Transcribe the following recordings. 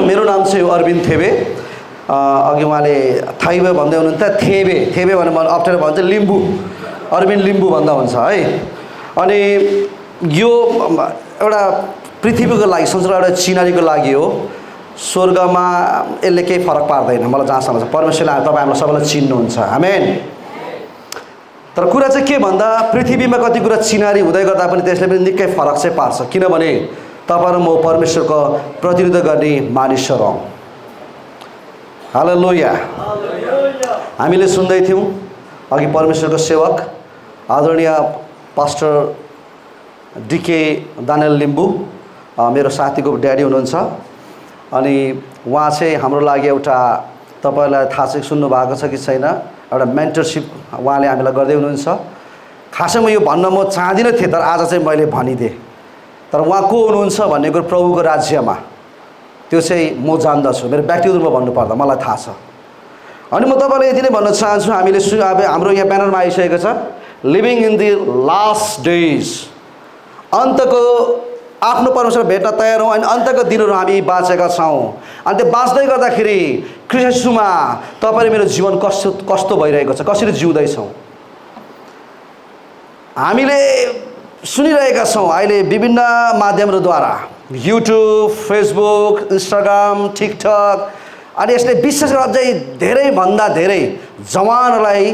मेरो नाम चाहिँ अरविन्द थेबे। अघि उहाँले थाइबे भन्दै हुनुहुन्छ, थेबे थेबे भनेर मलाई अप्ठ्यारो भन्छ, लिम्बू अरविन्द लिम्बू भन्दा हुन्छ है। अनि यो एउटा पृथ्वीको लागि, संसारको एउटा चिनारीको लागि हो। स्वर्गमा यसले केही फरक पार्दैन मलाई जहाँसम्म छ। परमेश्वरले तपाईँ हामीलाई सबैलाई चिन्नुहुन्छ, आमेन। तर कुरा चाहिँ के भन्दा पृथ्वीमा कति कुरा चिनारी हुँदै गर्दा पनि त्यसले पनि निकै फरक चाहिँ पार्छ, किनभने तपाईँ र म परमेश्वरको प्रतिनिधित्व गर्ने मानिसहरू हौँ। हालेलुया। हामीले सुन्दै थियौँ अघि परमेश्वरको सेवक आदरणीय पास्टर डीके दानियल लिम्बू मेरो साथीको ड्याडी हुनुहुन्छ। अनि उहाँ चाहिँ हाम्रो लागि एउटा, तपाईँलाई थाहा छ सुन्नु भएको छ कि छैन, एउटा मेन्टरसिप उहाँले हामीलाई गर्दै हुनुहुन्छ। खासै म यो भन्न म चाहदिनँ थिएँ, तर आज चाहिँ मैले भनिदिएँ। तर उहाँ को हुनुहुन्छ भन्ने कुरो प्रभुको राज्यमा त्यो चाहिँ म जान्दछु, मेरो व्यक्तिगत रूपमा भन्नुपर्दा मलाई थाहा छ। अनि म तपाईँलाई यति नै भन्न चाहन्छु, हामीले अब हाम्रो यहाँ ब्यानरमा आइसकेको छ, living in the last days, अन्तको आफ्नो परमेश्वर भेट्न तयार हौँ। अनि अन्तको दिनहरू हामी बाँचेका छौँ। अनि त्यो बाँच्दै गर्दाखेरि ख्रीष्ट येशूमा तपाईँ मेरो जीवन कस्तो भइरहेको छ, कसरी जिउँदैछौँ। हामीले सुनिरहेका छौँ अहिले विभिन्न माध्यमहरूद्वारा, युट्युब, फेसबुक, इन्स्टाग्राम, टिकटक, अनि यसले विशेष गरेर अझै धेरैभन्दा धेरै जवानहरूलाई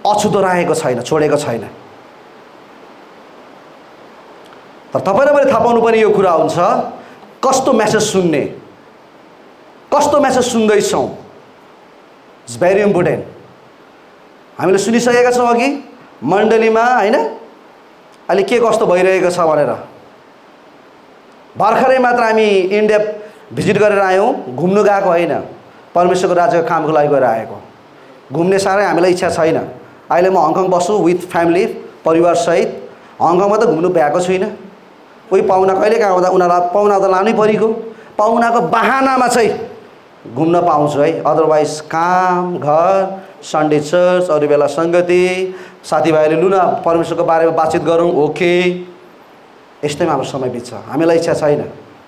अछुतो राखेको छैन, छोडेको छैन। तर तपाईँ र मैले थाहा पाउनुपर्ने यो कुरा हुन्छ, कस्तो मेसेज सुन्ने, कस्तो मेसेज सुन्दैछौँ, इट्स भेरी इम्पोर्टेन्ट। हामीले सुनिसकेका छौँ अघि मण्डलीमा होइन, अहिले के कस्तो भइरहेको छ भनेर। भर्खरै मात्र हामी इन्डिया भिजिट गरेर आयौँ, घुम्नु गएको होइन, परमेश्वरको राज्यको कामको लागि गएर आएको। घुम्ने साह्रै हामीलाई इच्छा छैन। अहिले म हङकङ बस्छु विथ फ्यामिली, परिवारसहित। हङकङमा त घुम्नु भ्याएको छुइनँ। कोही पाहुना कहिले कहाँ आउँदा उनीहरूलाई पाहुना त लानै परेको, पाहुनाको बाहनामा चाहिँ घुम्न पाउँछु है। अदरवाइज काम, घर, सन्डे चर्च, अरू बेला सङ्गति, साथीभाइहरूले लु न परमेश्वरको बारेमा बातचित गरौँ, ओके, यस्तैमा हाम्रो समय बित्छ। हामीलाई इच्छा छैन,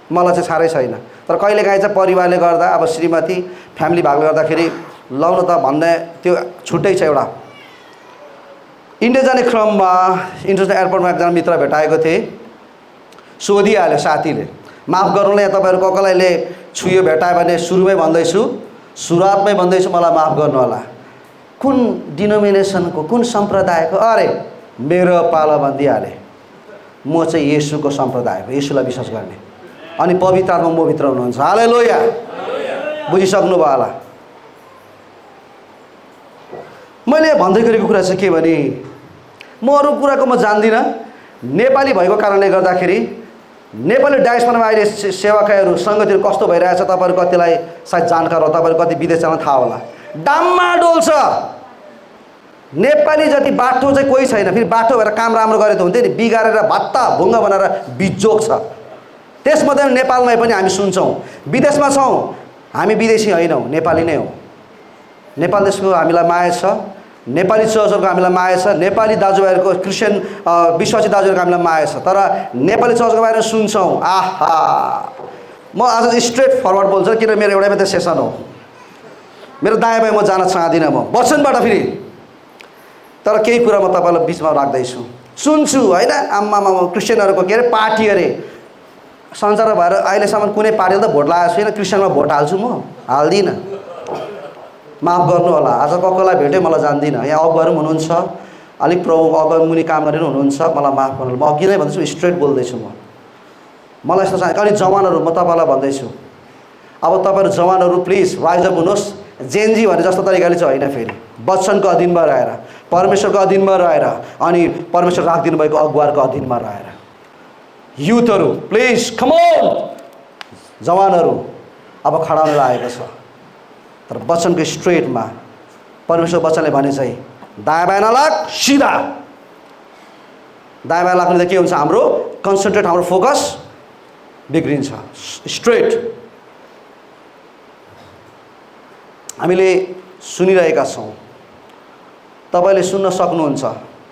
मलाई चाहिँ साह्रै छैन। तर कहिलेकाहीँ चाहिँ परिवारले गर्दा, अब श्रीमती फ्यामिली भएकोले गर्दाखेरि लाउनु त भन्ने त्यो छुट्टै छ। एउटा इन्डिया जाने क्रममा इन्टरनेसनल एयरपोर्टमा एकजना मित्र भेटाएको थिएँ। सोधिहाल्यो साथीले, माफ गर्नुलाई यहाँ तपाईँहरू कसैले छुयो भेटायो भने सुरुमै भन्दैछु, सुरुवातमै भन्दैछु, मलाई माफ गर्नु होला। कुन डिनोमिनेसनको, कुन सम्प्रदायको? अरे मेरो पालो भनिदिइहालेँ, म चाहिँ येशूको सम्प्रदायको, येशूलाई विश्वास गर्ने। अनि पवित्र आत्मा म भित्र हुनुहुन्छ। हालेलुया। बुझिसक्नु भयो होला। मैले भन्दै गरेको कुरा चाहिँ के भने, म अरू कुराको म जान्दिनँ। नेपाली भएको कारणले गर्दाखेरि नेपाली डायस्पोरामा अहिले सेवाकाईहरू, सङ्गतिहरू कस्तो भइरहेछ तपाईँहरू कतिलाई सायद जानकार हो, तपाईँहरू कति विदेश जान थाहा होला। डाममा डोल्छ। नेपाली जति बाठो चाहिँ कोही छैन। फेरि बाठो भएर काम राम्रो गरे त हुन्थ्यो नि, बिगारेर भत्ता भुङ्गा बनाएर बिजोग छ। त्यसमध्ये नेपालमै पनि हामी सुन्छौँ। विदेशमा छौँ, हामी विदेशी होइनौँ, नेपाली नै हौँ। नेपाल देशको हामीलाई माया छ, नेपाली चर्चहरूको हामीलाई माया छ, नेपाली दाजुभाइहरूको, क्रिस्चियन विश्वासी दाजुहरूको हामीलाई माया छ। तर नेपाली चर्चको बारेमा सुन्छौँ, आहा। म आज स्ट्रेट फरवर्ड बोल्छु, किन मेरो एउटै मात्रै सेसन हो। मेरो दायाँ बायाँ म जान चाहदिनँ, म वचनबाट फेरि। तर केही कुरा म तपाईँलाई बिचमा राख्दैछु, सुन्छु होइन। आम्मामा क्रिस्चियनहरूको के अरे पार्टी अरे, संसारमा भएर अहिलेसम्म कुनै पार्टीले त भोट लगाएको छुइनँ, क्रिस्चियनमा भोट हाल्छु म? हाल्दिनँ, माफ गर्नु होला। आज कसलाई भेटेँ मलाई जान्दिनँ। यहाँ अगुवाहरू पनि हुनुहुन्छ, अलिक प्रभु अगुवा मुनि काम गरेर हुनुहुन्छ, मलाई माफ गर्नु। म अघि नै भन्दैछु, स्ट्रेट बोल्दैछु म। मलाई यस्तो चाहन्छ। अनि जवानहरू, म तपाईँलाई भन्दैछु, अब तपाईँहरू जवानहरू प्लिज राइज अप हुनुहोस्। जेनजी भने जस्तो तरिकाले चाहिँ होइन, फेरि वचनको अधीनमा रहेर, परमेश्वरको अधीनमा रहेर, अनि परमेश्वर राखिदिनु भएको अगुवाहरूको अधीनमा रहेर। युथहरू प्लिज कम अन। जवानहरू अब खडा हुन लागेको छ। तर वचनको स्ट्रेटमा परमेश्वर वचनले भने चाहिँ दायाँ बायाँ नलाग, सिधा। दायाँ बायाँ लाग्नु त के हुन्छ, हाम्रो कन्सन्ट्रेट, हाम्रो फोकस बिग्रिन्छ। स्ट्रेट हामीले सुनिरहेका छौँ, तपाईँले सुन्न सक्नुहुन्छ।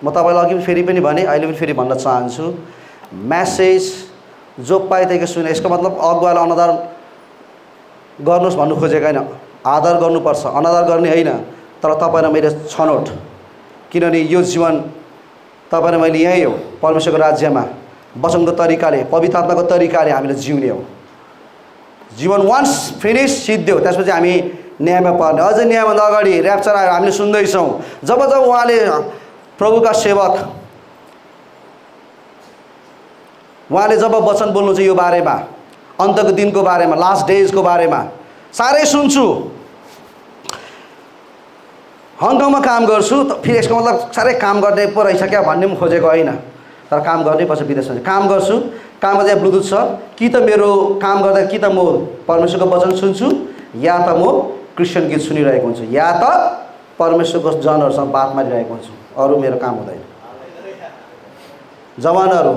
म तपाईँलाई अघि फेरि पनि भने, अहिले पनि फेरि भन्न चाहन्छु, म्यासेज जो पाए त्यही सुने। यसको मतलब अगुवालाई अनुदान गर्नुहोस् भन्नु खोजेको होइन, आदर गर्नुपर्छ, अनादर गर्ने होइन। तर तपाईँ र मैले छनौट, किनभने यो जीवन तपाईँ र मैले यहीँ हो, परमेश्वरको राज्यमा वचनको तरिकाले, पवित्र आत्माको तरिकाले हामीले जिउने हो। जीवन वान्स फिनिस सिद्धियो, त्यसपछि हामी न्यायमा पर्ने। अझै न्यायभन्दा अगाडि ऱ्याप्चर आयो, हामीले सुन्दैछौँ। जब जब उहाँले प्रभुका सेवक उहाँले जब वचन बोल्नुहुन्छ यो बारेमा, अन्तको दिनको बारेमा, लास्ट डेजको बारेमा, साह्रै सुन्छु। हङकङमा काम गर्छु, फेरि यसको मतलब साह्रै काम गर्ने पो रहेछ क्या भन्ने पनि खोजेको होइन, तर काम गर्नै पर्छ। विदेशमा काम गर्छु, काम गर्दा ब्लुटुथ छ कि त मेरो काम गर्दा कि त म परमेश्वरको वचन सुन्छु, या त म क्रिस्चियन गीत सुनिरहेको हुन्छु, या त परमेश्वरको जनहरूसँग बात मारिरहेको हुन्छु। अरू मेरो काम हुँदैन। जवानहरू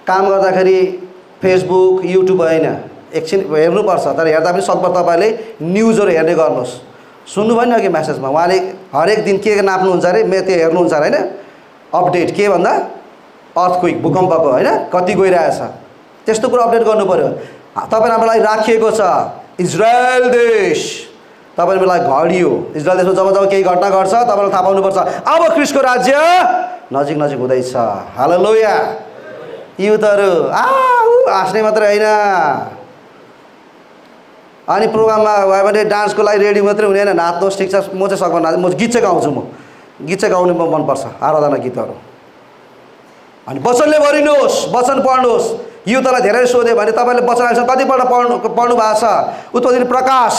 काम गर्दाखेरि फेसबुक युट्युब होइन, एकछिन हेर्नुपर्छ, तर हेर्दा पनि सकभर तपाईँले न्युजहरू हेर्ने गर्नुहोस्। सुन्नुभयो नि अघि म्यासेजमा उहाँले हरेक दिन के नाप्नुहुन्छ अरे, त्यो हेर्नुहुन्छ अरे होइन, अपडेट के भन्दा अर्थक्वेक, भूकम्पको होइन, कति गइरहेछ, त्यस्तो कुरो अपडेट गर्नु पऱ्यो। तपाईँ हाम्रो लागि राखिएको छ इजरायल देश, तपाईँको लागि घडी हो। इजरायल देशमा जब जब केही घटना घट्छ तपाईँले थाहा पाउनुपर्छ, अब ख्रिस्टको राज्य नजिक नजिक हुँदैछ। हालेलुया। युथहरू हाँस्ने मात्रै होइन, अनि प्रोग्राममा भयो भने डान्सको लागि रेडी मात्रै हुने होइन, नाच्नुहोस्, ठिक छ। म चाहिँ सक्दिनँ नाच्नु, म गीत चाहिँ गाउँछु, म गीत चाहिँ गाउनु मनपर्छ, आराधना गीतहरू। अनि वचनले भरिनुहोस्, वचन पढ्नुहोस्। युथलाई धेरै सोध्यो भने तपाईँले वचन आएछ कतिपल्ट पढ्नु भएको छ? उत्पत्ति प्रकाश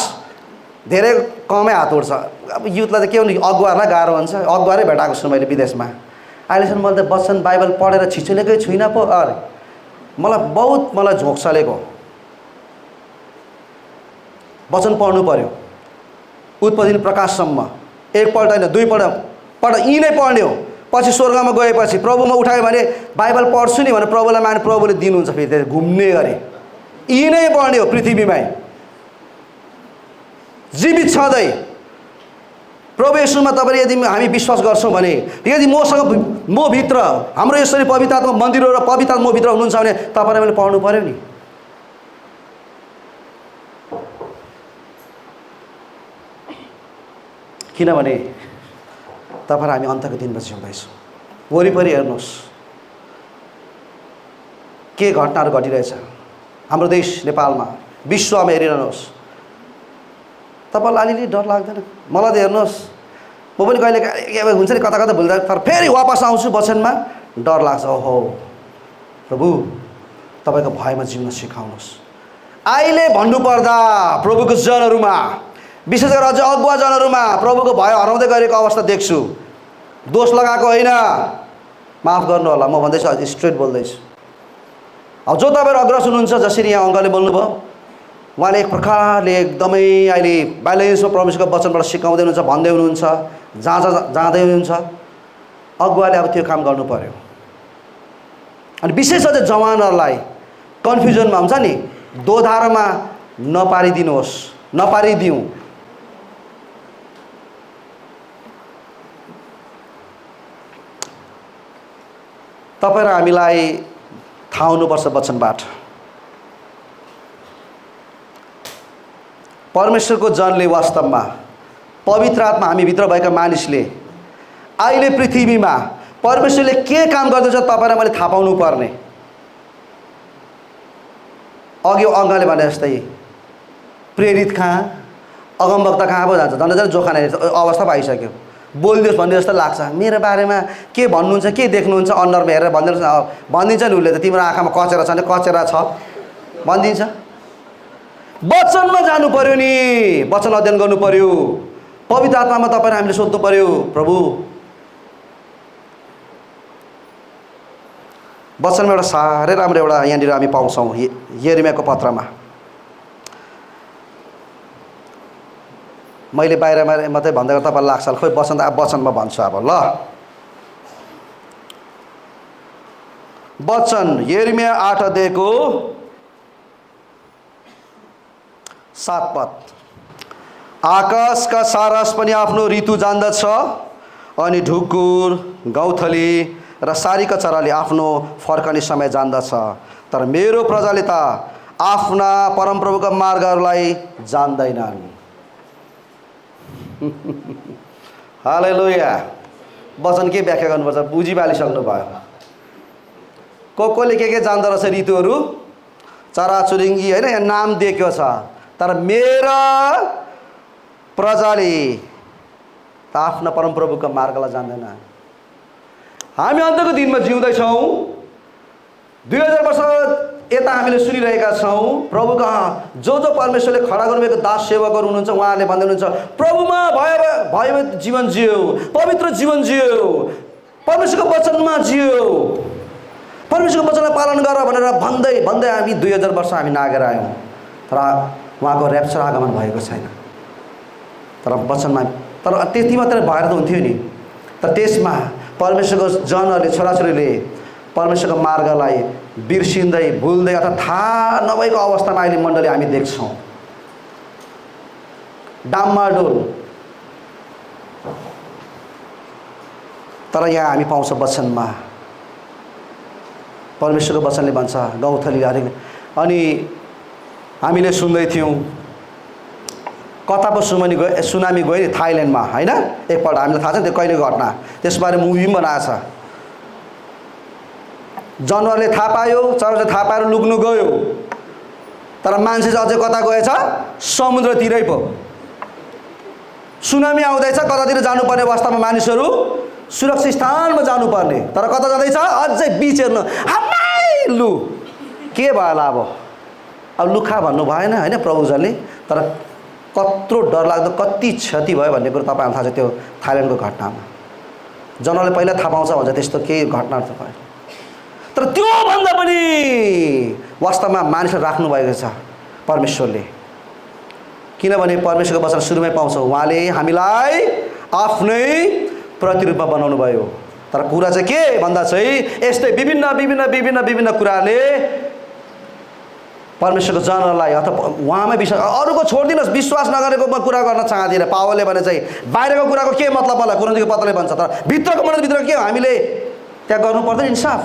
धेरै कमै हात उठ्छ। अब युथलाई त के हुने, अगुवाहरूलाई गाह्रो हुन्छ। अगुवारै भेटाएको छु मैले विदेशमा। अहिलेसम्म मैले त वचन बाइबल पढेर छिचोलेकै छुइनँ पो। अरे मलाई झोक चलेको। वचन पढ्नु पर्यो, उत्पत्ति प्रकाशसम्म एकपल्ट होइन, दुईपल्ट यी नै पढ्ने हो। पछि स्वर्गमा गएपछि प्रभुमा उठायो भने बाइबल पढ्छु नि भने प्रभुलाई माने प्रभुले दिनुहुन्छ फेरि त्यहाँ घुम्ने गरे। यी नै पढ्ने हो पृथ्वीमै जीवित छँदै। प्रभु येशूमा तपाईँ यदि हामी विश्वास गर्छौँ भने, यदि म भित्र हाम्रो यसरी पवित्र आत्मा मन्दिर र पवित्र आत्मा भित्र हुनुहुन्छ भने तपाईँलाई मैले पढ्नु पर्यो नि। किनभने तपाईँ हामी अन्तको दिनमा जिउँदैछौँ। वरिपरि हेर्नुहोस् के घटनाहरू घटिरहेछ हाम्रो देश नेपालमा, विश्वमा हेरिरहनुहोस्। तपाईँलाई अलिअलि डर लाग्दैन? मलाई त हेर्नुहोस्, म पनि कहिले के हुन्छ नि, कता कता भुल्दा, तर फेरि वापस आउँछु वचनमा, डर लाग्छ। ओहो प्रभु तपाईँको भयमा जिउन सिकाउनुहोस्। अहिले भन्नुपर्दा प्रभुको जनहरूमा, विशेष गरेर अझ अगुवा जनहरूमा प्रभुको भय हराउँदै गरेको अवस्था देख्छु। दोष लगाएको होइन, माफ गर्नु होला, म भन्दैछु, स्ट्रेट बोल्दैछु। अब जो तपाईँहरू अग्रज हुनुहुन्छ, जसरी यहाँ अङ्कलले बोल्नुभयो, उहाँले एक प्रकारले एकदमै अहिले बाइलेन्समा परमेश्वरको वचनबाट सिकाउँदै हुनुहुन्छ, भन्दै हुनुहुन्छ, जाँदै हुनुहुन्छ। अगुवाले अब त्यो काम गर्नु पर्यो। अनि विशेष अझ जवानहरूलाई कन्फ्युजनमा हुन्छ नि, दोधारमा नपारिदिउँ। तपाईँ र हामीलाई थाहा हुनुपर्छ वचनबाट। परमेश्वरको जनले वास्तवमा पवित्र आत्मा हामीभित्र भएका मानिसले अहिले पृथ्वीमा परमेश्वरले के काम गर्दैछ तपाईँ र मैले थाहा पाउनु पर्ने। अघि अङ्गले भने जस्तै प्रेरित कहाँ, अगमवक्ता कहाँ पो जान्छ, झन् झन् जोखाने अवस्था पाइसक्यो। बोलिदियोस् भन्ने जस्तो लाग्छ। मेरो बारेमा के भन्नुहुन्छ, के देख्नुहुन्छ, अनुहारमा हेरेर भनिदिन्छ नि उसले त, तिम्रो आँखामा कचेरा छ भने कचेरा छ भनिदिन्छ। वचनमा जानु पर्यो नि, वचन अध्ययन गर्नु पर्यो, पवित्र आत्मामा तपाईँ हामीले सोध्नु पर्यो, प्रभु वचनमा एउटा साह्रै राम्रो एउटा यहाँनिर हामी पाउँछौँ यिर्मयाको पत्रमा। मैले बाहिरमा मात्रै भन्दा तपाईँलाई लाग्छ खोइ वचन त अब वचनमा भन्छु। अब ल वचन यिर्मया 8 अध्यायको 7 पद। आकाशका सारस पनि आफ्नो ऋतु जान्दछ अनि ढुकुर, गौथली र सारीका चराले आफ्नो फर्कने समय जान्दछ, तर मेरो प्रजाले त आफ्ना परमप्रभुका मार्गहरूलाई जान्दैनन्। हालेलुया। वचन के व्याख्या गर्नुपर्छ बुझी बालिसक्नु भयो। कोले के जान्दो रहेछ ऋतुहरू, चराचुरुङ्गी होइन, यहाँ नाम दिएको छ। तर मेरा प्रजाले आफ्ना परमप्रभुका मार्गलाई जान्दैन। हामी अन्तको दिनमा जिउँदैछौँ। 2000 वर्ष यता हामीले सुनिरहेका छौँ। प्रभुका जो परमेश्वरले खडा गर्नुभएको दास सेवकहरू हुनुहुन्छ, उहाँहरूले भन्दै हुनुहुन्छ प्रभुमा भयमा जीवन जियो, पवित्र जीवन जियो, परमेश्वरको वचनमा जियो, परमेश्वरको वचनलाई पालन गर भनेर भन्दै भन्दै हामी 2000 वर्ष हामी नागेर आयौँ। तर उहाँको ऱ्याप्चर आगमन भएको छैन। तर वचनमा तर त्यति मात्रै भएर त हुन्थ्यो नि। तर त्यसमा परमेश्वरको जनहरूले छोराछोरीले परमेश्वरको मार्गलाई बिर्सिँदै भुल्दै अथवा थाहा नभएको अवस्थामा अहिले मण्डली हामी देख्छौँ। डामाडोल। तर यहाँ हामी पाउँछ वचनमा परमेश्वरको वचनले भन्छ गौथली हरे। अनि हामीले सुन्दै थियौँ कता पो सुनामी गयो नि थाइल्यान्डमा होइन। एकपल्ट हामीलाई थाहा छ त्यो कहिले घटना, त्यसबारे मुभी पनि बनाएको छ। जनावरले थाहा पायो, चराले थाहा पाएर लुक्नु गयो। तर मान्छे चाहिँ अझै कता गएछ? समुद्रतिरै पो। सुनामी आउँदैछ, कतातिर जानुपर्ने अवस्थामा मानिसहरू सुरक्षित स्थानमा जानुपर्ने, तर कता जाँदैछ? अझै बिच हेर्नु। लु के भयो होला अब लुखा भन्नु भएन होइन प्रभुजनले। तर कत्रो डरलाग्दो कति क्षति भयो भन्ने कुरो तपाईँलाई थाहा छ त्यो थाइल्यान्डको घटनामा। जनावरले पहिला थाहा पाउँछ भन्छ त्यस्तो केही घटना त भयो। तर त्योभन्दा पनि वास्तवमा मानिसलाई राख्नुभएको छ परमेश्वरले। किनभने परमेश्वरको वचन सुरुमै पाउँछौँ उहाँले हामीलाई आफ्नै प्रतिरूपमा बनाउनु भयो। तर कुरा चाहिँ के भन्दा चाहिँ यस्तै विभिन्न विभिन्न विभिन्न विभिन्न कुराले परमेश्वरको जनहरूलाई अथवा उहाँमै विश्वास, अरूको छोडिदिनुहोस्, विश्वास नगरेको कुरा गर्न चाहदिनँ। पावलले भने चाहिँ बाहिरको कुराको के मतलब होला, कुराको पत्रले भन्छ। तर भित्रको मनभित्र के हो हामीले त्यहाँ गर्नु पर्दैन इन्साफ।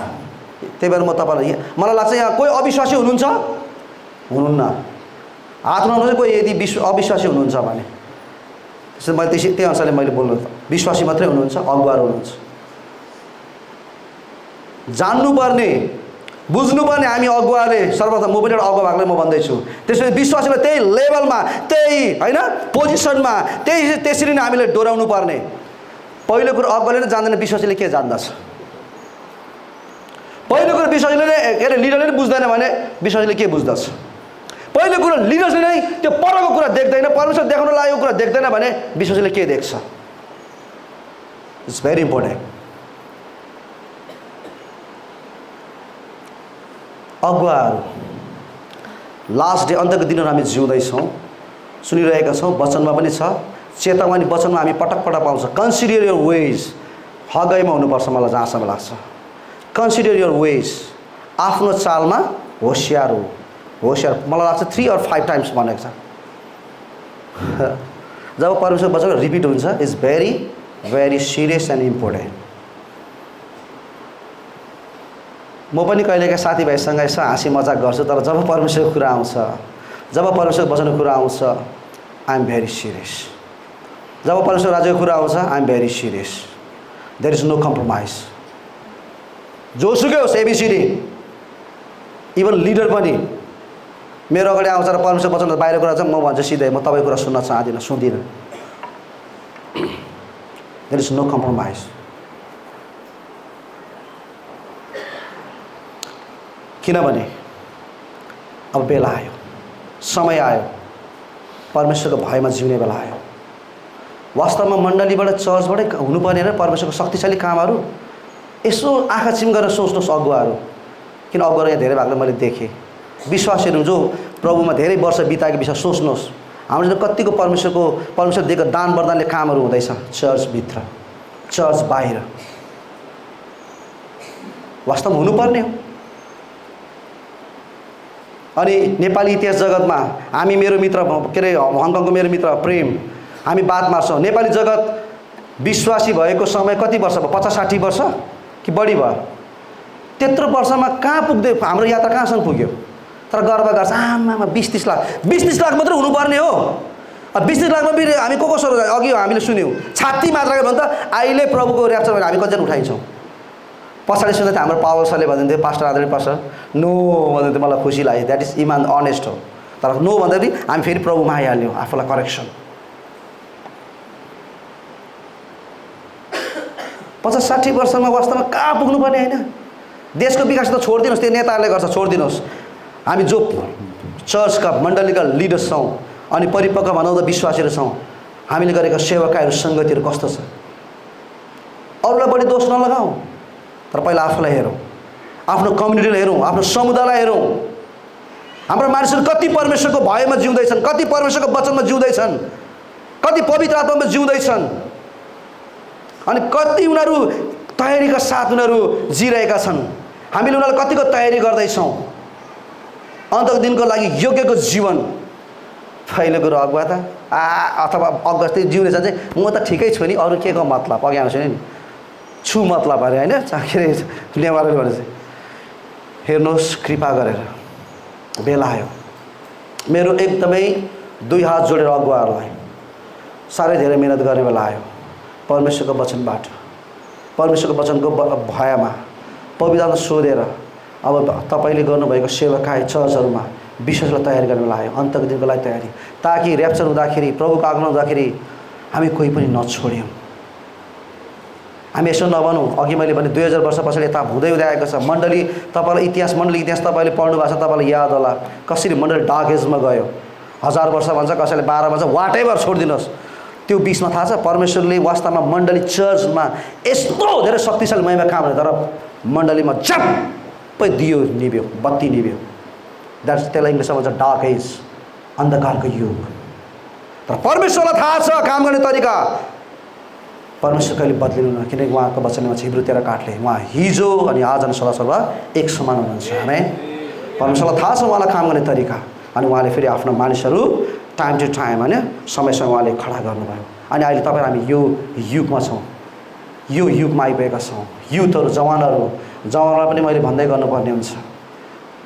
त्यही भएर म तपाईँलाई मलाई लाग्छ यहाँ कोही अविश्वासी हुनुहुन्छ? हुनुहुन्न। हात उठाउनु कोही यदि अविश्वासी हुनुहुन्छ भने। त्यसैले मैले त्यही अनुसारले मैले बोल्नु, विश्वासी मात्रै हुनुहुन्छ, अगुवाहरू हुनुहुन्छ। जान्नुपर्ने बुझ्नुपर्ने हामी अगुवाले सर्वप्रथम, म पनि एउटा अगुवा भएकोले म भन्दैछु। त्यसैले विश्वासीलाई त्यही लेभलमा, त्यही होइन पोजिसनमा त्यसरी नै हामीले डोराउनु पर्ने। पहिलो कुरो अगुवाले नै जान्दैन, विश्वासीले के जान्दछ? पहिलो कुरो विश्वासीले नै के अरे लिडरले नै बुझ्दैन भने विश्वासीले के बुझ्दछ? पहिलो कुरो लिडरले नै त्यो परको कुरा देख्दैन, परमेश्वर देखाउन लागेको कुरा देख्दैन भने विश्वासीले के देख्छ? It's very important. अगुवाहरू लास्ट डे अन्तको दिनहरू हामी जिउँदैछौँ, सुनिरहेका छौँ। वचनमा पनि छ चेतावनी, वचनमा हामी पटक पटक पाउँछ कन्सिडर योर वेज। हगाइमा हुनुपर्छ मलाई जहाँसम्म लाग्छ। कन्सिडर योर वेज, आफ्नो चालमा होसियार हो। होसियार मलाई लाग्छ 3 or 5 टाइम्स भनेको छ। जब परमेश्वर वचन रिपिट हुन्छ it's very very serious and important. म पनि कहिलेका साथीभाइसँग यसो हाँसी मजाक गर्छु, तर जब परमेश्वरको कुरा आउँछ, जब परमेश्वरको वचनको कुरा आउँछ आई एम भेरी सिरियस। जब परमेश्वर राज्यको कुरा आउँछ I am very serious. There is no compromise. जोसुकै होस्, एबिसिडी, इभन लिडर पनि मेरो अगाडि आउँछ र परमेश्वर वचन बाहिर कुरा छ, म भन्छु सिधै म तपाईँको कुरा सुन्न चाहदिनँ, सुन्दिनँ। There is no compromise. किनभने अब बेला आयो, समय आयो, परमेश्वरको भयमा जिउने बेला आयो। वास्तवमा मण्डलीबाट चर्चबाटै हुनुपर्ने र परमेश्वरको शक्तिशाली कामहरू यसो आँखा चिम गरेर सोच्नुहोस् अगुवाहरू। किन अगुवाहरू यहाँ धेरै भागले मैले देखेँ, विश्वासीहरू जो प्रभुमा धेरै वर्ष बिताएको विषय सोच्नुहोस्। हाम्रो कतिको परमेश्वर दिएको दान वरदानले कामहरू हुँदैछ चर्चभित्र, चर्च बाहिर। वास्तवमा हुनुपर्ने हो। अनि नेपाली इतिहास जगतमा हामी, मेरो मित्र के अरे हङकङको मेरो मित्र प्रेम, हामी बात मार्छौँ। नेपाली जगत विश्वासी भएको समय कति वर्ष भयो? 50-60 वर्ष कि बढी भयो? त्यत्रो वर्षमा कहाँ पुग्दै हाम्रो यात्रा कहाँसम्म पुग्यो? तर गर्व गर्छ आमामा 20-30 लाख 20-30 लाख मात्रै हुनुपर्ने हो 20-30 लाखमा फेरि हामी को सर अघि हामीले सुन्यौँ छाती मात्राको भने त अहिले प्रभुको ऱ्याप्चर भएर हामी कतिजना उठाइन्छौँ पछाडि सुन्दा हाम्रो पावल सरले भन्नुहुन्थ्यो पास्टर आदरणीय पास्टर नो भन्नुहुन्थ्यो मलाई खुसी लाग्यो द्याट इज इमान अनेस्ट हो तर नो भन्दाखेरि हामी फेरि प्रभुमा आइहाल्यौँ आफूलाई करेक्सन 50-60 वर्षमा वास्तवमा कहाँ पुग्नुपर्ने होइन देशको विकास त छोडिदिनुहोस् त्यो नेताहरूले गर्छ छोडिदिनुहोस् हामी जो चर्चका मण्डलीका लिडर्स छौँ अनि परिपक्व भनौँ त विश्वासीहरू छौँ हामीले गरेका सेवकाहरू सङ्गतिहरू कस्तो छ अरूलाई बढी दोष नलगाउँ तर पहिला आफूलाई हेरौँ आफ्नो कम्युनिटीलाई हेरौँ आफ्नो समुदायलाई हेरौँ हाम्रो मानिसहरू कति परमेश्वरको भयमा जिउँदैछन् कति परमेश्वरको वचनमा जिउँदैछन् कति पवित्र आत्मामा जिउँदैछन् अनि कति उनीहरू तयारीका साथ उनीहरू जिरहेका छन् हामीले उनीहरूलाई कतिको तयारी गर्दैछौँ अन्तको दिनको लागि योग्यको जीवन पहिलो कुरो अगुवा त अथवा अगस्ती जिउने चाहिँ म त ठिकै छु नि अरू के को मतलब अघि आउँछु नि छु मतलब अरे होइन के अरे नेवारले भने चाहिँ हेर्नुहोस् कृपा गरेर बेला आयो मेरो एकदमै 2 हात जोडेर अगुवाहरूलाई साह्रै धेरै मिहिनेत गर्ने बेला आयो परमेश्वरको वचनबाट परमेश्वरको वचनको भयमा पवित्रता सोधेर अब तपाईँले गर्नुभएको सेवाकाई चर्चहरूमा विश्वासलाई तयारी गर्ने बेला आयो अन्तको दिनको लागि तयारी ताकि ऱ्याप्चर हुँदाखेरि प्रभुको आगमन हुँदाखेरि हामी कोही पनि नछोड्यौँ हामी यसो नभनौँ अघि मैले भने 2000 वर्ष पछाडि यता हुँदै हुँदै आएको छ मण्डली तपाईँलाई मण्डली इतिहास तपाईँले पढ्नु भएको छ तपाईँलाई याद होला कसरी मण्डली डार्क एजमा गयो 1000 वर्ष भन्छ कसैले 12 भन्छ वाटेभर छोडिदिनुहोस् त्यो बिचमा थाहा छ परमेश्वरले वास्तवमा मण्डली चर्चमा यस्तो धेरै शक्तिशाली महिमा काम गर्यो तर मण्डलीमा झप्पै दियो निभ्यो बत्ती निभ्यो द्याट्स त्यसलाई इङ्ग्लिसमा भन्छ डार्क एज अन्धकारको युग तर परमेश्वरलाई थाहा छ काम गर्ने तरिका परमेश्वर कहिले बदलिनु न किनकि उहाँको वचनमा हिब्रू 13 काठले उहाँ हिजो अनि आज अनि सदासर्वदा एक समान हुनुहुन्छ आमेन परमेश्वरलाई थाहा छ उहाँलाई काम गर्ने तरिका अनि उहाँले फेरि आफ्नो मानिसहरू टाइम टु टाइम होइन समयसँग उहाँले खडा गर्नुभयो अनि अहिले तपाईँ हामी यो युगमा छौँ यो युगमा आइपुगेका छौँ युथहरू जवानलाई पनि मैले भन्दै गर्नुपर्ने हुन्छ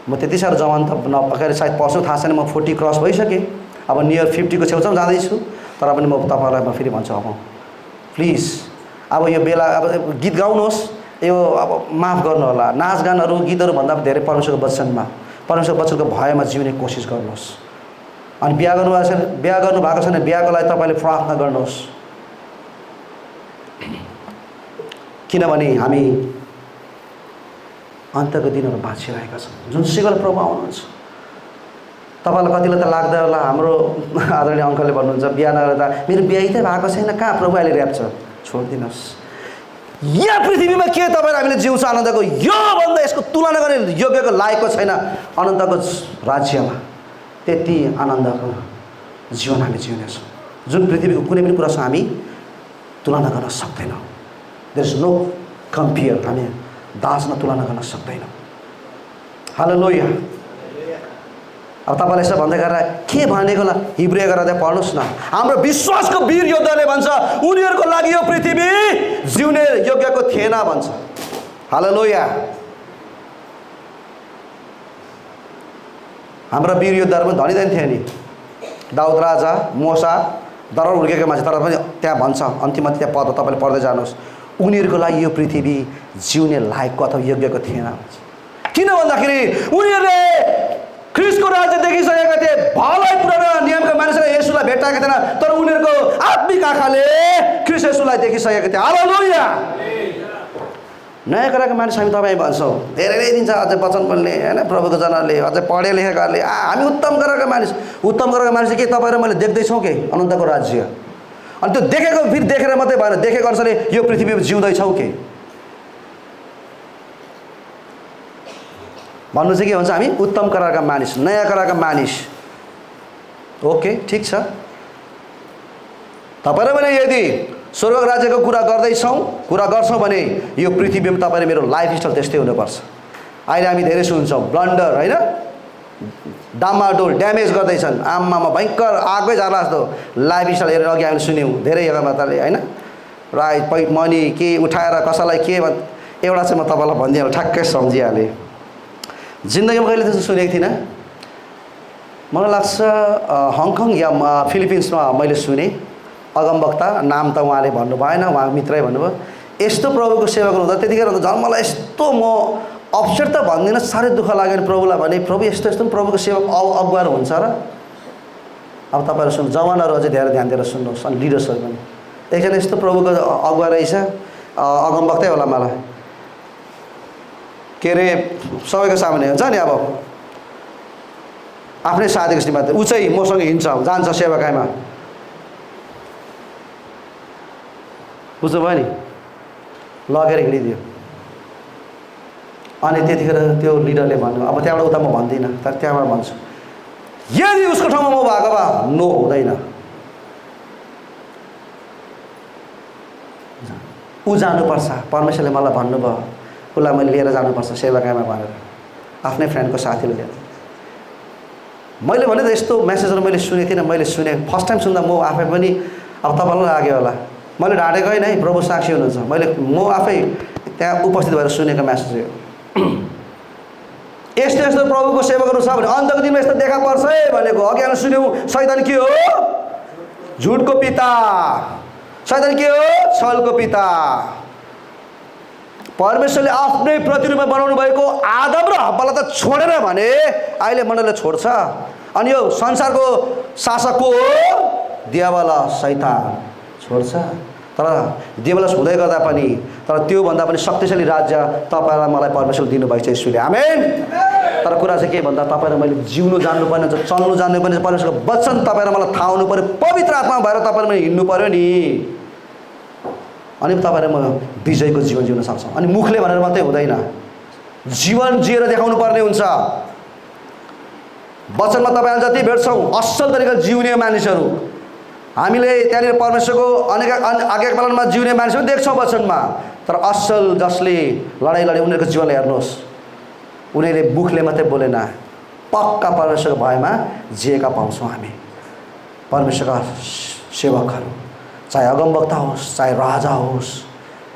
म त्यति साह्रो जवान त नभएर सायद पर्छु थाहा छैन म 40 क्रस भइसकेँ अब नियर 50 को छेउछाउ जाँदैछु तर पनि म तपाईँहरूलाई म फेरि भन्छु अब प्लिज अब यो बेला अब गीत गाउनुहोस् यो अब माफ गर्नु होला नाचगानहरू गीतहरू भन्दा धेरै परमेश्वरको वचनमा परमेश्वरको वचनको भयमा जिउने कोसिस गर्नुहोस् अनि बिहा गर्नु भएको छैन बिहाको लागि तपाईँले प्रार्थना गर्नुहोस् किनभने हामी अन्तको दिनहरू बाँचिरहेका छौँ जुन सिगल प्रभु आउनुहुन्छ तपाईँलाई कतिलाई त लाग्दै होला हाम्रो आदरणीय अङ्कलले भन्नुहुन्छ बिहा नगर्दा मेरो बिहा त भएको छैन कहाँ प्रभु अहिले ऱ्याप्छ छोडिदिनुहोस् यहाँ पृथ्वीमा के तपाईँहरू हामीले जिउँछ आनन्दको योभन्दा यसको तुलना गर्ने योग्यको लायकको छैन अनन्तको राज्यमा त्यति आनन्दको जीवन हामी जिउनेछौँ जुन पृथ्वीको कुनै पनि कुरासँग हामी तुलना गर्न सक्दैनौँ देयर इज नो कम्पेयर हामी दासमा तुलना गर्न सक्दैनौँ हालेलुया अब तपाईँलाई यसो भन्दै गरेर के भनेकोला हिब्रू 11 पढ्नुहोस् न हाम्रो विश्वासको वीर योद्धाले भन्छ उनीहरूको लागि यो पृथ्वी जिउने योग्यको थिएन भन्छ हालेलुया हाम्रा वीर योद्धाहरू पनि धनी धनी थिए नि दाउद राजा मोसा दरबार हुर्केको मान्छे तर पनि त्यहाँ भन्छ अन्तिममा त्यहाँ पद तपाईँले पढ्दै जानुहोस् उनीहरूको लागि यो पृथ्वी जिउने लायकको अथवा योग्यको थिएन भन्छ किन भन्दाखेरि उनीहरूले ख्रिस्टको राज्य देखिसकेका थिए भलै पुरानो नियमका मानिसहरूले येशूलाई भेटाएका थिएन तर उनीहरूको आत्मिक आँखाले ख्रिस्ट येशूलाई देखिसकेका थिए हालेलुया नयाँ करारको मानिस हामी तपाईँ भन्छौँ धेरै दिन्छ अझै वचन बोल्ने होइन प्रभुको जनाले अझै पढे लेखेकाले हामी उत्तम करारका मानिस के तपाईँ र मैले देख्दैछौँ के अनन्तको राज्य अनि त्यो देखेको फेरि देखेर मात्रै भएन देखेको अनुसारले यो पृथ्वीमा जिउँदैछौँ के भन्नु चाहिँ के भन्छ हामी उत्तम करारका मानिस नयाँ करारका मानिस ओके ठिक छ तपाईँ र मैले यदि स्वर्ग राज्यको कुरा गर्छौँ भने यो पृथ्वीमा तपाईँले मेरो लाइफस्टाइल त्यस्तै हुनुपर्छ अहिले हामी धेरै सुन्छौँ ब्लन्डर होइन डामाडोल ड्यामेज गर्दैछन् आमामा भयङ्कर आगै जाला जस्तो लाइफस्टाइल हेरेर अघि हामीले सुन्यौँ धेरै जग्गामा त होइन राइट मनी के उठाएर कसैलाई के एउटा चाहिँ म तपाईँलाई भनिदिइहालेँ ठ्याक्कै सम्झिहालेँ जिन्दगीमा कहिले त्यस्तो सुनेको थिइनँ मलाई लाग्छ हङकङ या फिलिपिन्समा मैले सुने अगमवक्ता नाम त उहाँले भन्नु भएन, उहाँको मित्रै भन्नुभयो, यस्तो प्रभुको सेवा गर्नु हुँदा त्यतिखेर झन् मलाई यस्तो म अपसेट त भन्दिनँ, साह्रै दुःख लाग्यो नि प्रभुलाई भने प्रभु यस्तो यस्तो प्रभुको सेवा अगुवाहरू हुन्छ र। अब तपाईँहरू सुन्नु, जवानहरू अझै धेरै ध्यान दिएर सुन्नुहोस्, अनि लिडर्सहरू पनि। एकजना यस्तो प्रभुको अगुवा रहेछ, अगमवक्तै होला मलाई, के अरे सबैको सामुन्ने हुन्छ नि, अब आफ्नै साथीको श्रीमती ऊ चाहिँ मसँग हिँड्छ, जान्छ सेवाकाईमा, बुझ्नुभयो नि, लगेर हिँडिदियो। अनि त्यतिखेर त्यो लिडरले भन्नु, अब त्यहाँबाट उता म भन्दिनँ, तर त्यहाँबाट भन्छु, यदि उसको ठाउँमा म भएको भए नो हुँदैन, ऊ जानुपर्छ, परमेश्वरले मलाई भन्नुभयो उसलाई मैले लिएर जानुपर्छ सेवाकाईमा भनेर, आफ्नै फ्रेन्डको साथीले लिएर। मैले भने त यस्तो मेसेजहरू मैले सुनेको थिइनँ, मैले सुने फर्स्ट टाइम सुन्दा म आफै पनि अब तपाईँलाई लाग्यो होला, मैले ढाँटेको होइन है, प्रभु साक्षी हुनुहुन्छ, म आफै त्यहाँ उपस्थित भएर सुनेको मेसेज हो। यस्तो यस्तो प्रभुको सेवा गर्नु छ भने अन्तको दिनमा यस्तो देखा पर्छ है भनेको। अघि हामी सुन्यौँ, शैतान के हो? झुटको पिता। शैतान के हो? छलको पिता। परमेश्वरले आफ्नै प्रतिरूपमा बनाउनु भएको आदम र हव्वालाई त छोडेर भने अहिले मण्डलले छोड्छ। अनि यो संसारको शासक को हो? दियावल, शैतान छोड्छ। तर दियावलस हुँदै गर्दा पनि, तर त्योभन्दा पनि शक्तिशाली राज्य तपाईँलाई मलाई परमेश्वरले दिनुभएको छ यसुले, आमेन। तर कुरा चाहिँ के भन्दा तपाईँ र मैले जिउनु जान्नुपर्ने हुन्छ, चल्नु जान्नुपर्ने हुन्छ, परमेश्वरको वचन तपाईँ र मलाई थाहा हुनु पऱ्यो, पवित्र आत्मा भएर तपाईँ र मैले हिँड्नु पऱ्यो नि, अनि तपाईँ र म विजयको जीवन जिउन सक्छौँ। अनि मुखले भनेर मात्रै हुँदैन, जीवन जिएर देखाउनु पर्ने हुन्छ। वचनमा तपाईँले जति भेट्छौँ असल तरिकाले जिउने मानिसहरू, हामीले त्यहाँनिर परमेश्वरको अनेक आज्ञापालनमा जिउने मानिसहरू देख्छौँ वचनमा। तर असल जसले लडाइँ लडे उनीहरूको जीवनलाई हेर्नुहोस्, उनीहरूले मुखले मात्रै बोलेन, पक्का परमेश्वरको भयमा जिएका पाउँछौँ हामी। परमेश्वरका सेवकहरू, चाहे अगमवक्ता होस्, चाहे राजा होस्,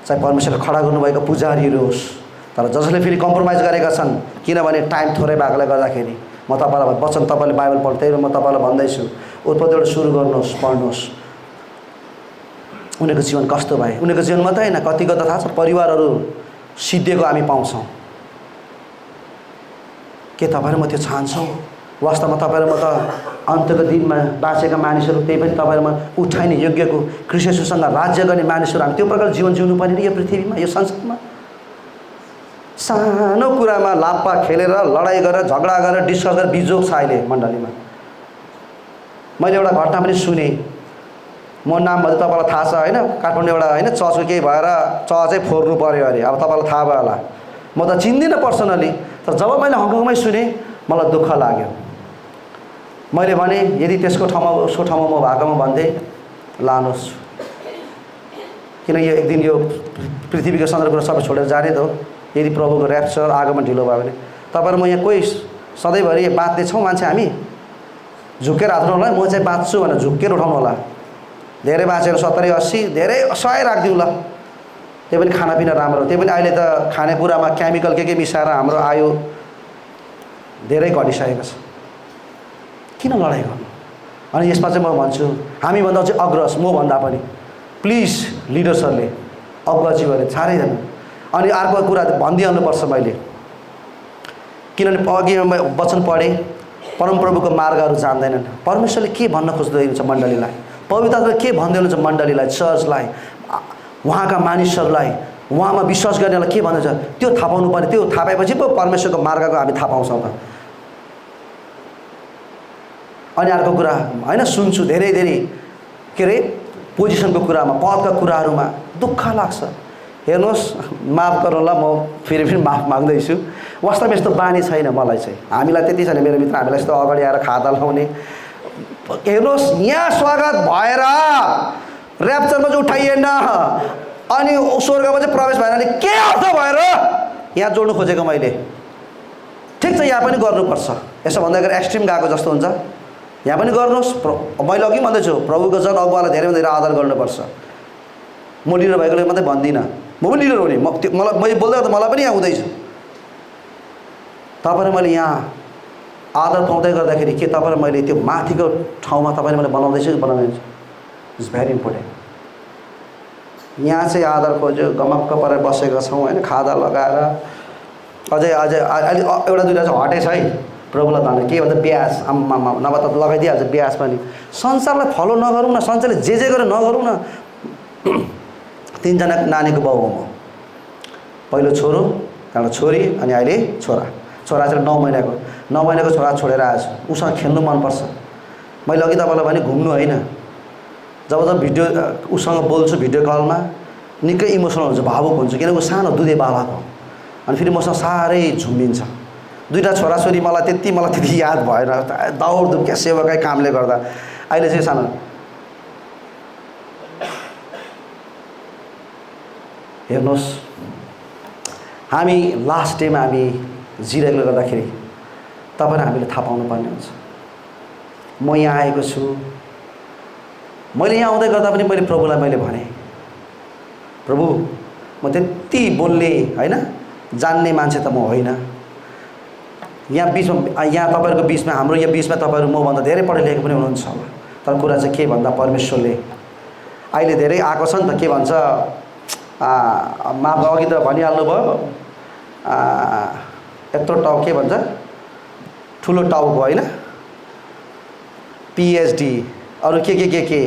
चाहे परमेश्वरले खडा गर्नुभएको पुजारीहरू होस्, तर जसले फेरि कम्प्रोमाइज गरेका छन्, किनभने टाइम थोरै भएकोले गर्दाखेरि म तपाईँलाई वचन, तपाईँले बाइबल पढ्दै म तपाईँलाई भन्दैछु, उत्पत्तिबाट सुरु गर्नुहोस्, पढ्नुहोस् उनीहरूको जीवन कस्तो भए। उनीहरूको जीवन मात्रै होइन, कतिको त थाहा छ परिवारहरू सिद्धिएको हामी पाउँछौँ। के तपाईँ र म त्यो चाहन्छौँ? वास्तवमा तपाईँ र म त अन्तको दिनमा बाँचेका मानिसहरू, त्यही पनि तपाईँ र म उठाइने योग्यको क्रिस्चियनसँग राज्य गर्ने मानिसहरू, हामी त्यो प्रकारले जीवन जिउनु पर्ने यो पृथ्वीमा, यो संसारमा। सानो कुरामा लाप्पा खेलेर, लडाइँ गरेर, झगडा गरेर, डिस्कस गरेर बिजोग छ अहिले मण्डलीमा। मैले एउटा घटना पनि सुने, म नाम भन्दा तपाईँलाई थाहा छ होइन, काठमाडौँ एउटा होइन चर्चको केही भएर चर्चै फोर्नु पऱ्यो अरे, अब तपाईँलाई थाहा भयो होला, म त चिन्दिनँ पर्सनली, तर जब मैले हङकङमै सुने मलाई दुःख लाग्यो। मैले भने यदि त्यसको ठाउँमा उसको ठाउँमा म भएकोमा भन्थेँ लानुहोस्, किन यो एक दिन यो पृथ्वीको सन्दर्भमा सबै छोडेर जाने त हो। यदि प्रभुको ऱ्याप्चर आगोमा ढिलो भयो भने तपाईँ र म यहाँ कोही सधैँभरि बाँच्ने छौँ मान्छे, हामी झुक्केर हात उठाउनु होला, म चाहिँ बाँच्छु भनेर झुक्केर उठाउनु होला। धेरै बाँचेर 70 80 धेरै 100 राखिदिउँ ल, त्यो पनि खानापिना राम्रो, त्यो पनि अहिले त खानेकुरामा केमिकल के मिसाएर हाम्रो आयु धेरै घटिसकेको छ। किन लडाइँ गर्नु? अनि यसमा चाहिँ म भन्छु, हामीभन्दा चाहिँ अग्रज, मभन्दा पनि प्लिज लिडर्सहरूले, अगुवाजीहरूले साह्रैजना। अनि अर्को कुरा भनिदिइहाल्नुपर्छ मैले, किनभने अघि वचन पढेँ, परमप्रभुको मार्गहरू जान्दैनन्। परमेश्वरले के भन्न खोज्दै हुनुहुन्छ मण्डलीलाई, पवित्र आत्माले के भन्दै हुनुहुन्छ मण्डलीलाई, चर्चलाई, उहाँका मानिसहरूलाई, उहाँमा विश्वास गर्नेलाई के भन्दैछ त्यो थाहा पाउनु पर्ने। त्यो थाहा पाएपछि पो परमेश्वरको मार्गको हामी थाहा पाउँछौँ त। अनि अर्को कुरा होइन, सुन्छु धेरै धेरै के अरे पोजिसनको कुरामा, पदका कुराहरूमा दुःख लाग्छ। हेर्नुहोस्, माफ गर्नुहोला, म फेरि माफ माग्दैछु। वास्तवमा यस्तो बानी छैन मलाई चाहिँ, हामीलाई त्यति छैन, मेरो मित्र हामीलाई यस्तो अगाडि आएर खाता लाउने। हेर्नुहोस्, यहाँ स्वागत भएर ऱ्याप्चरमा चाहिँ उठाइएन अनि स्वर्गमा चाहिँ प्रवेश भएन भने के अर्थ भएर यहाँ जोड्नु खोजेको मैले। ठिक छ, यहाँ पनि गर्नुपर्छ, यसो भन्दाखेरि एक्सट्रिम गएको जस्तो हुन्छ। यहाँ पनि गर्नुहोस्, मैले अघि भन्दैछु प्रभुको जन अगुवालाई धेरैभन्दा धेरै आदर गर्नुपर्छ। म लिडर भएकोले मात्रै भन्दिनँ, म पनि लिडर हो नि, मलाई बोल्दै त मलाई पनि यहाँ हुँदैछ। तपाईँ र मैले यहाँ आदर पाउँदै गर्दाखेरि के तपाईँ मैले त्यो माथिको ठाउँमा तपाईँले मैले बनाउँदैछु कि बनाउँदैछु? It's very important. यहाँ चाहिँ आदर खोज्यो, गमक्क परेर बसेका छौँ होइन, खादा लगाएर अझै अझै अहिले एउटा दुईवटा चाहिँ हटेछ है प्रभुलाई धन्यवाद। के भन्छ ब्याज, आम्मामा नभए त लगाइदिइहाल्छ ब्याज पनि। संसारलाई फलो नगरौँ न, संसारले जे गरेर नगरौँ न। 3 जना नानीको बाउ हो म। पहिलो छोरो, त्यहाँबाट छोरी अनि अहिले छोरा। छोरा चाहिँ 9 महिनाको 9 महिनाको छोरा छोडेर आएछु। उसँग खेल्नु मनपर्छ। मैले अघि तपाईँलाई भने घुम्नु होइन, जब भिडियो उसँग बोल्छु भिडियो कलमा निकै इमोसनल हुन्छ, भावुक हुन्छ, किनकि ऊ सानो दुधे बाबाको। अनि फेरि मसँग साह्रै झुम्बिन्छ। 2टा छोराछोरी मलाई त्यति याद भएन, दौडधुप क्या सेवाकै कामले गर्दा। अहिले चाहिँ सानो हेर्नुहोस्, हामी लास्ट डेमा हामी जिरेकोले गर्दाखेरि तपाईँले हामीले थाहा पाउनुपर्ने हुन्छ। म यहाँ आएको छु, मैले यहाँ आउँदै गर्दा पनि मैले प्रभुलाई मैले भने, प्रभु म त्यति बोल्ने होइन जान्ने मान्छे त म होइन। यहाँ बिचमा, यहाँ तपाईँहरूको बिचमा, हाम्रो यहाँ बिचमा तपाईँहरू मभन्दा धेरै पढे लेखेको पनि हुनुहुन्छ होला। तर कुरा चाहिँ के भन्दा परमेश्वरले अहिले धेरै आएको छ नि त, के भन्छ माफ अघि त भनिहाल्नु भयो, यत्रो टाउ के भन्छ, ठुलो टाउको होइन, पिएचडी अरू के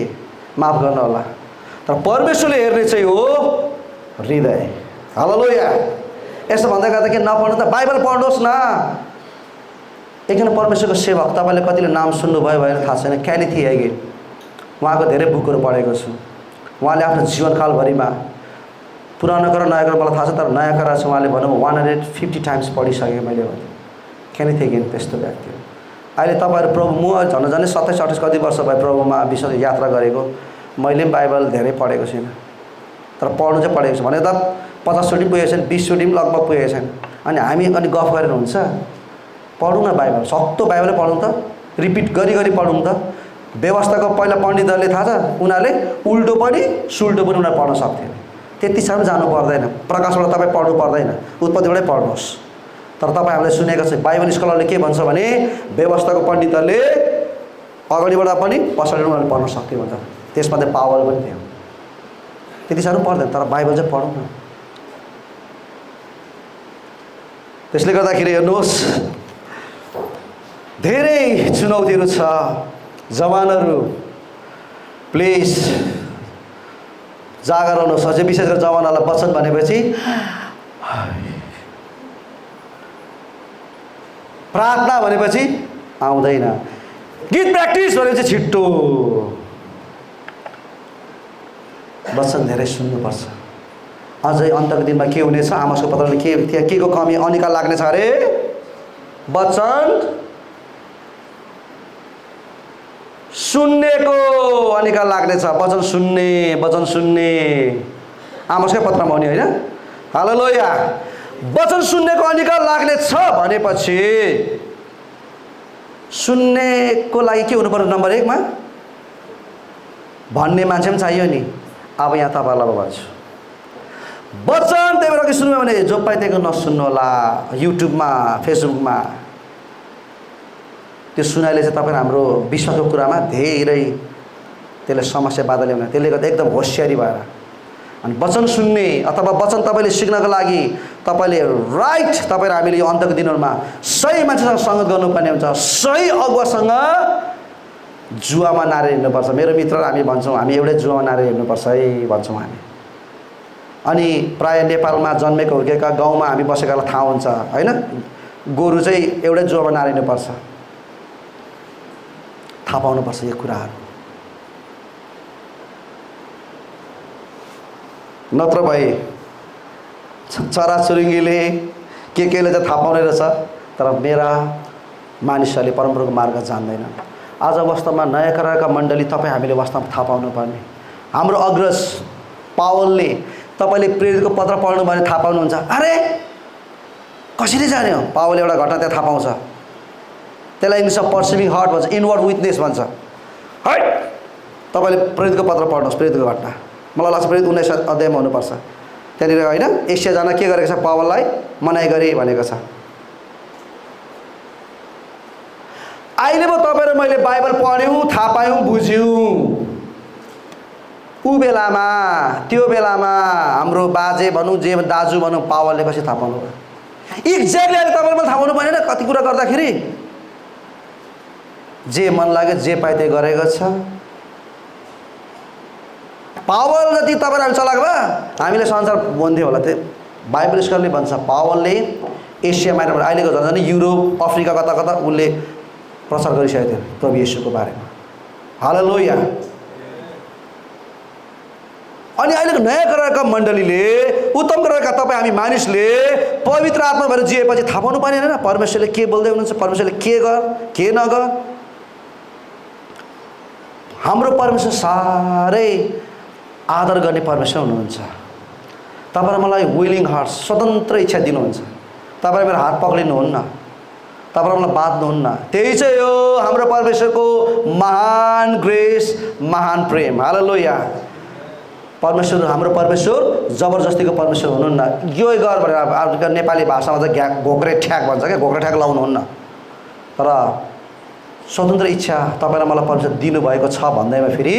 माफ गर्नु होला। तर परमेश्वरले हेर्ने चाहिँ हो हृदय। हालेलुया। यसो भन्दै गर्दा के नपढ्नु त बाइबल पढ्नुहोस् न। एकजना परमेश्वरको सेवक, तपाईँले कतिले नाम सुन्नुभयो भनेर थाहा छैन, क्यानिथी हेगेन। उहाँको धेरै बुकहरू पढेको छु। उहाँले आफ्नो जीवनकालभरिमा पुरानो कर नयाँ कर मलाई थाहा छ, तर नयाँ कर चाहिँ उहाँले भनौँ 150 टाइम्स पढिसकेँ मैले भने। क्यानिथी हेगेन त्यस्तो व्यक्ति हो। अहिले तपाईँहरू प्रभु, म झन् 27-28 कति वर्ष भयो प्रभुमा विश्वास यात्रा गरेको। मैले पनि बाइबल धेरै पढेको छैन, तर पढ्नु चाहिँ पढेको छु। भने त 50 चोटि पुगेको छैन, 20 चोटि पनि लगभग पुगेको छैन। अनि हामी अनि गफ गरेर हुन्छ? पढौँ न बाइबल, सक्दो बाइबलै पढौँ त, रिपिट गरी पढौँ त। व्यवस्थाको पहिला पण्डितहरूले थाहा छ, उनीहरूले उल्टो पनि सुल्टो पनि उनीहरू पढ्न सक्थेन। त्यति साह्रो जानु पर्दैन, प्रकाशबाट तपाईँ पढ्नु पर्दैन, उत्पत्तिबाटै पढ्नुहोस्। तर तपाईँ हामीले सुनेको छ, बाइबल स्कलरले के भन्छ भने व्यवस्थाको पण्डितहरूले अगाडिबाट पनि पछाडिबाट उनीहरूले पढ्न सक्थ्यो भन्छ। त्यसमा चाहिँ पावर पनि थियो। त्यति साह्रो पर्दैन, तर बाइबल चाहिँ पढौँ न। त्यसले गर्दाखेरि हेर्नुहोस्, धेरै चुनौतीहरू छ। जवानहरू प्लिज जागर हुनुहोस्। अझै विशेष गरेर जवानहरूलाई वचन भनेपछि प्रार्थना भनेपछि आउँदैन, गीत प्र्याक्टिस भनेपछि छिट्टो। वचन धेरै सुन्नुपर्छ। अझै अन्तको दिनमा के हुनेछ, आमोसको पत्रले के को कमी अनिका लाग्नेछ अरे? वचन सुन्नेको अनिका लाग्नेछ। वचन सुन्ने आमोसकै पत्रमा हुने होइन? हालेलुया। वचन सुन्नेको अनिका लाग्नेछ भनेपछि सुन्नेको लागि के हुनु पर्यो? नम्बर 1 मा भन्ने मान्छे पनि चाहियो नि। अब यहाँ तपाईँहरूलाई भन्छु, वचन त्यही भएर के सुन्नु भने जो पाइ त्यहीको नसुन्नु होला। युट्युबमा फेसबुकमा त्यो सुनाइले चाहिँ तपाईँ हाम्रो विश्वासको कुरामा धेरै त्यसले समस्या बाधा ल्याउने। त्यसले गर्दा एकदम होसियारी भएर अनि वचन सुन्ने अथवा वचन तपाईँले सिक्नको लागि तपाईँले राइट, तपाईँ र हामीले यो अन्तको दिनहरूमा सही मान्छेसँग सङ्गत गर्नुपर्ने हुन्छ। सही अगुवासँग जुवामा नारेर हिँड्नुपर्छ। मेरो मित्र हामी भन्छौँ, हामी एउटै जुवामा नारेर हिँड्नुपर्छ है भन्छौँ हामी। अनि प्राय नेपालमा जन्मेको हुर्केका गाउँमा हामी बसेकालाई थाहा हुन्छ होइन, गोरु चाहिँ एउटै जुवामा नारेर हिँड्नुपर्छ। थाहा पाउनुपर्छ यो कुराहरू, नत्र भए चराचुरुङ्गीले केले चाहिँ थाहा पाउने रहेछ, तर मेरा मानिसहरूले परमप्रभुको मार्ग जान्दैन। आज वास्तवमा नयाँ करारका मण्डली तपाईँ हामीले वास्तवमा थाहा पाउनुपर्ने। हाम्रो अग्रज पावलले, तपाईँले प्रेरितको पत्र पढ्नु भने थाहा पाउनुहुन्छ। अरे कसरी जान्यो? पावलले एउटा घटना त्यहाँ थाहा पाउँछ। त्यसलाई इङ्ग्लिसमा पर्सिभिङ हार्ट भन्छ, इनवर्ड विटनेस भन्छ। है तपाईँले प्रेरितको पत्र पढ्नुहोस्, प्रेरितको घटना। मलाई लाग्छ प्रेरित 19 अध्यायमा हुनुपर्छ। त्यहाँनिर होइन 100 जना के गरेको छ? पावललाई मनाइ गरे भनेको छ। अहिले पो तपाईँ र मैले बाइबल पढ्यौँ, थाहा पायौँ, बुझ्यौँ। ऊ बेलामा, त्यो बेलामा हाम्रो बाजे भनौँ, जे दाजु भनौँ, पावलले कसरी थाहा पाउनु भयो? एक्ज्याक्टली अहिले तपाईँले मलाई थाहा पाउनु भएन कति कुरा गर्दाखेरि जे मन लाग्यो जे पाए त्यही गरेको छ। पावल जति तपाईँहरू चलाएको भए हामीले संसार बन्थ्यो होला। त्यो बाइबल स्कलरले भन्छ पावलले एसिया माइनर, अहिलेको झन् युरोप अफ्रिका कता कता उसले प्रचार गरिसकेको थियो प्रभु येशूको बारेमा। हालेलुया। अनि अहिलेको नयाँ करारका मण्डलीले, उत्तम करारका तपाईँ हामी मानिसले पवित्र आत्मा भएर जिएपछि थाहा पाउनु पर्ने होइन परमेश्वरले के बोल्दै हुनुहुन्छ, परमेश्वरले के गर के नगर। हाम्रो परमेश्वर साह्रै आदर गर्ने परमेश्वर हुनुहुन्छ। तपाईँ मलाई विलिङ हार्ट, स्वतन्त्र इच्छा दिनुहुन्छ। तपाईँ मेरो हात पक्रिनुहुन्न, तपाईँ मलाई बाँध्नुहुन्न। त्यही चाहिँ हो हाम्रो परमेश्वरको महान ग्रेस, महान प्रेम। हालेलुया। परमेश्वर, हाम्रो परमेश्वर जबरजस्तीको परमेश्वर हुनुहुन्न। यो गर भनेर अब नेपाली भाषामा चाहिँ घोक्रे ठ्याक भन्छ क्या, घोक्रे ठ्याक लाउनुहुन्न। तर स्वतन्त्र इच्छा तपाईँलाई मलाई परमेश्वर दिनुभएको छ भन्दैमा फेरि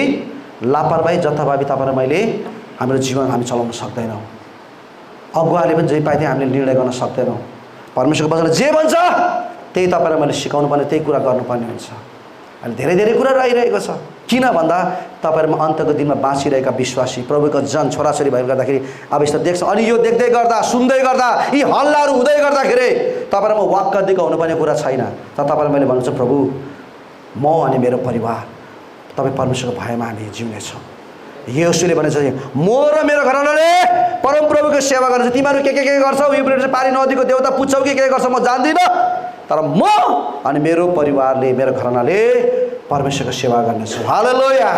लापरवाही जथाभावी तपाईँ र मैले हाम्रो जीवन हामी चलाउन सक्दैनौँ। अगुवाले पनि जे पाए त्यही हामीले निर्णय गर्न सक्दैनौँ। परमेश्वरको वचनले जे भन्छ त्यही तपाईँ र मैले सिकाउनु पर्ने, त्यही कुरा गर्नुपर्ने हुन्छ। अहिले धेरै धेरै कुराहरू आइरहेको छ। किन भन्दा तपाईँहरूमा अन्तको दिनमा बाँचिरहेका विश्वासी प्रभुको जन छोराछोरी भएर गर्दाखेरि अब यस्तो देख्छ। अनि यो देख्दै गर्दा, सुन्दै गर्दा, यी हल्लाहरू हुँदै गर्दाखेरि तपाईँहरूमा वाक्कदिको हुनुपर्ने कुरा छैन। तर तपाईँलाई मैले भन्छु प्रभु, म अनि मेरो परिवार तपाईँ परमेश्वरको भयमा हामी जिउनेछौँ। येशूले भनेछ म र मेरो घरनाले परमप्रभुको सेवा गर्नेछ। तिमीहरू के गर्छौ? युफ्रेटिस पारी नदीको देवता पुज्छौ कि के गर्छौ म जान्दिनँ, तर म अनि मेरो परिवारले, मेरो घरनाले परमेश्वरको सेवा गर्नेछौँ। हालेलुया।